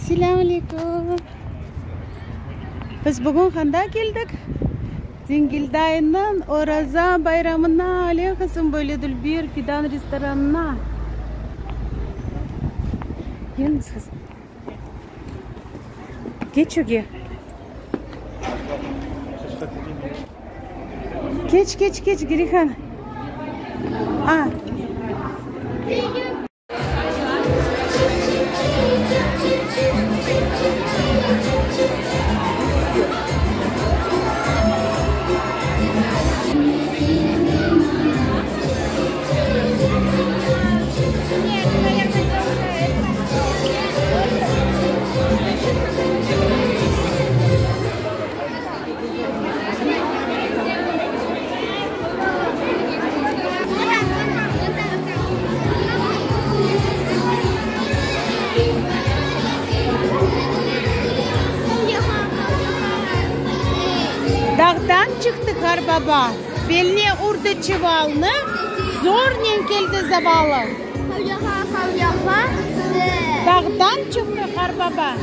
Selâm aleyküm! Biz bugün qanda keldik? Dingildaynıñ Oraza bayramına, aleyhısım, böyle dülber Fidan restoranına. Keliniz, qızım. Keç öge. Keç, keç, keç, Girihan. A. Dağdan çıqtı qarbaba, beline urdı çıvalnı, zornen keldi zavallı. Dağdan çıqtı qarbaba.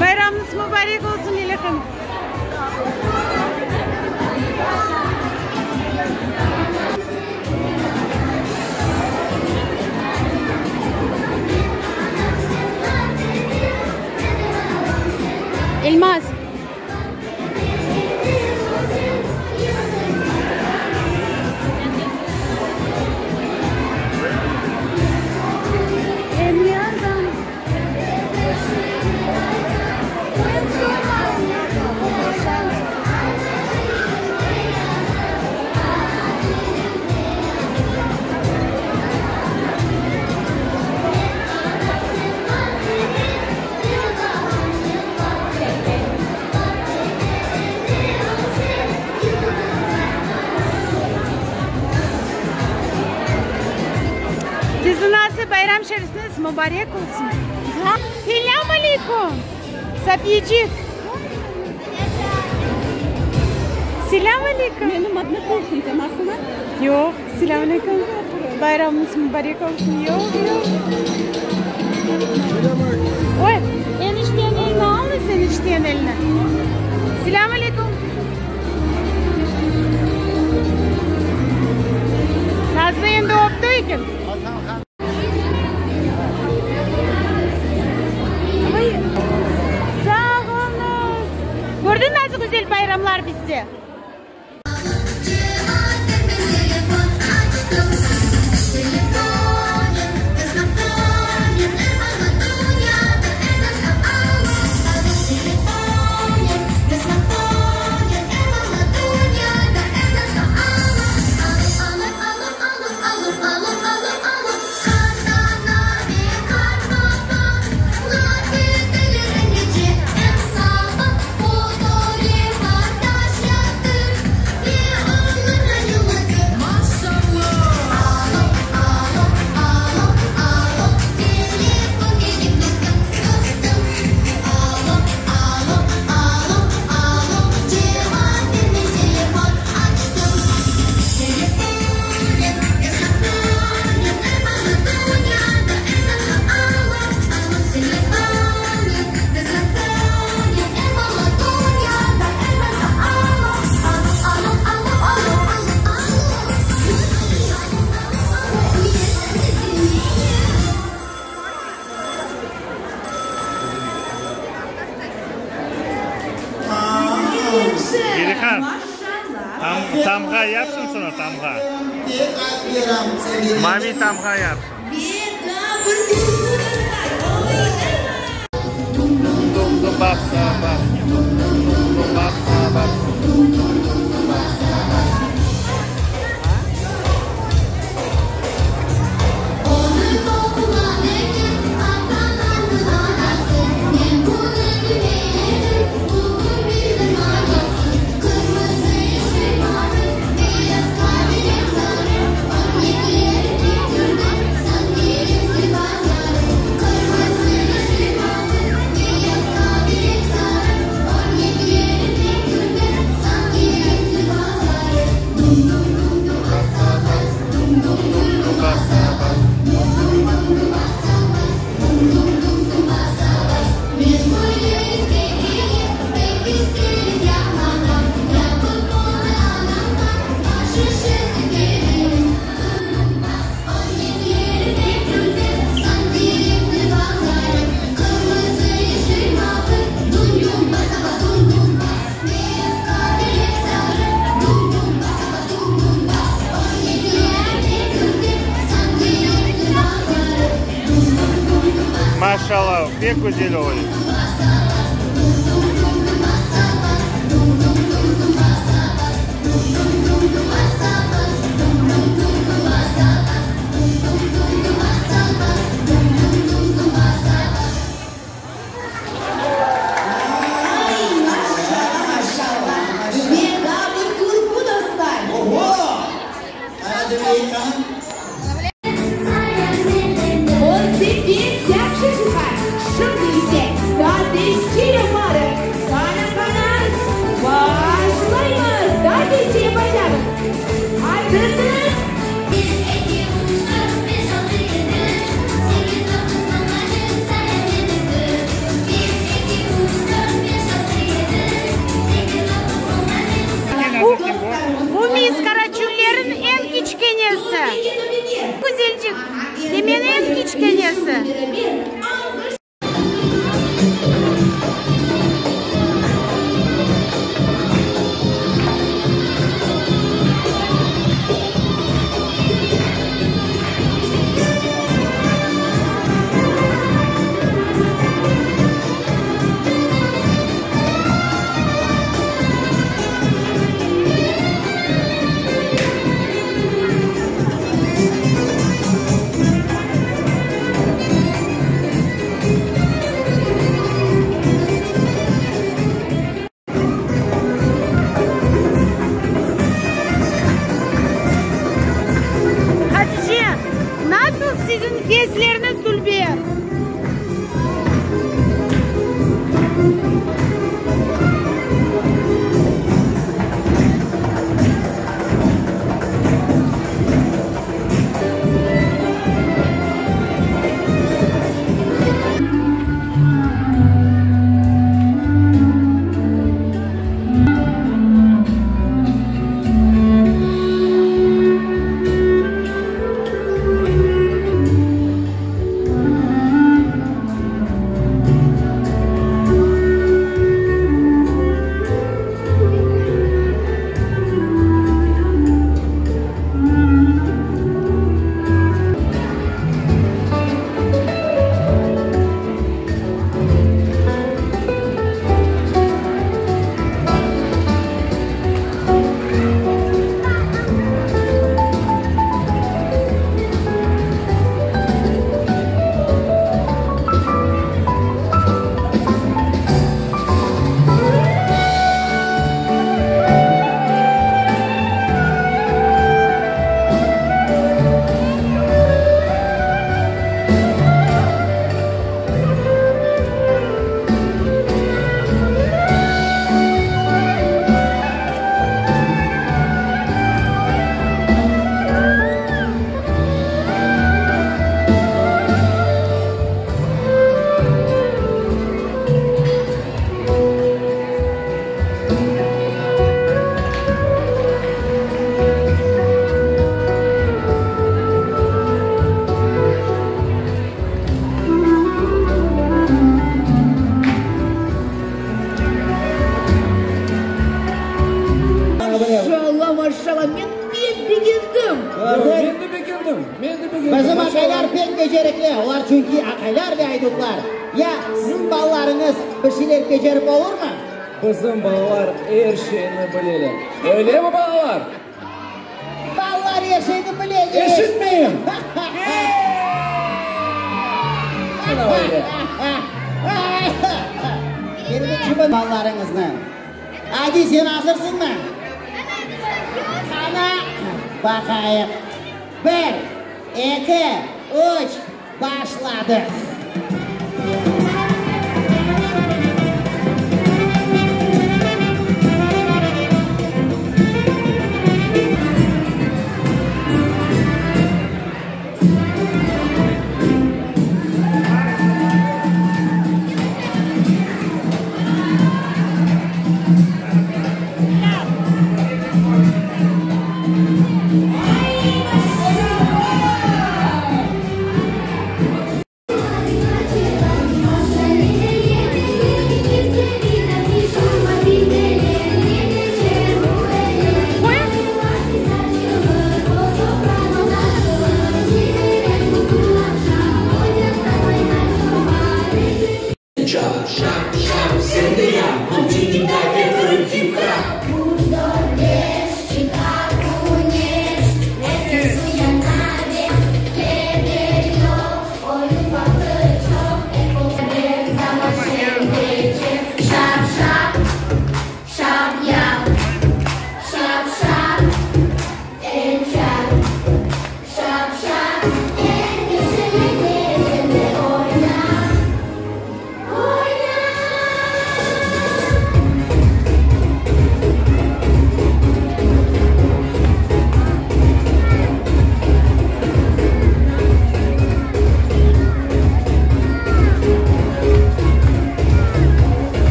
Bayramıñız mubarek olsun, Lilâhan! Elmaz! Sizni nasıl bayram şerifiniz mubarek olsun. Selâm aleyküm, Safiyecik. Selâm aleyküm. Menim odnoklassinkim, aslı. Yoq, selâm aleyküm. Bayramıñız mubarek olsun. Yoq, yoq. Oy, enişteñ elini almıs, enişteñ elini. Selâm aleyküm. Nazlı endi öptü eken. Sağ oluñız. Kördiñ nasıl güzel bayramlar bizde. Gelihan, tamğa yapsın sana, tamğa. Mavi tamğa yapsın. Maşallah, pek güzel oluy. Ay, maşalla, maşalla! Ve daa bir türkü, dostlar! Oho! Ana demek hanım. O pek yahşı çıqa. Şimdi ise daa tezce yaparıq. Qana, qana, başlaymız! Daa tezce yapacaqmız. Azırsıñız? Bir, eki, üç, dört, beş, altı, yedi, sekiz, doquz, on, on bir, sayın bir, bir, eki, üç, dört, beş, altı, yedi, sekiz, doquz, on, on bir. Bu, bu Miss Karaçüllerniñ eñ kiçkenesi. Güzelcik. Demen eñ kiçkenesi. Hatice, nasıl siziñ fesleriñiz dülber? Maşalla, maşalla, men pek begendim. Men de begendim, men de begendim. Bizim aqaylar pek becerikli, olar çünki aqaylar ve aydutlar. Ya siziñ balalarıñız bir şeyler becerip olurmı? Bizim balalar er şeyni bileler. Öylemi, balalar? Balalar er şeyni bileler. Eşitmeyim. Ana öyle. Endi çıbın balalarıñıznı. Adi, sen azırsıñmı? Qana, baqayıq. Bir, eki, üç, başladıq.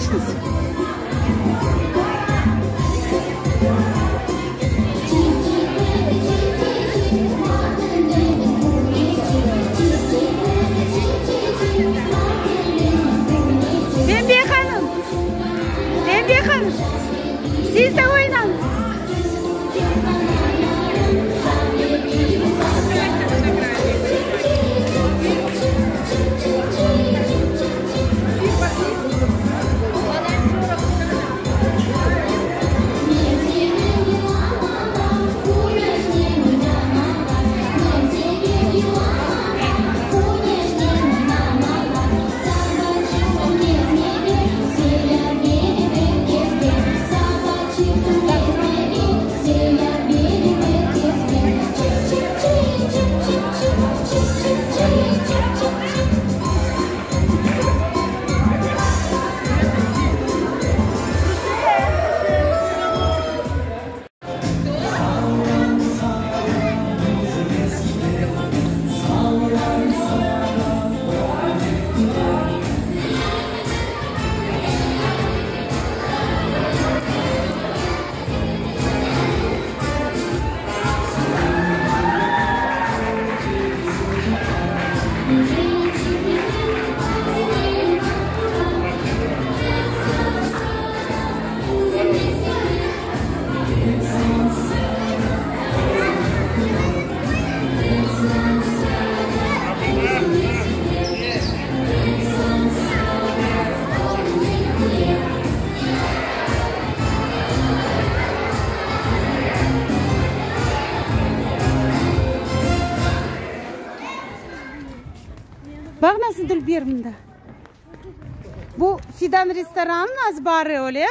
Keçiñiz. Pembe hanım, Pembe hanım, siz de oynañız. Baq nasıl dülber mında. Bu Fidan restoranınıñ azbarı, öyle?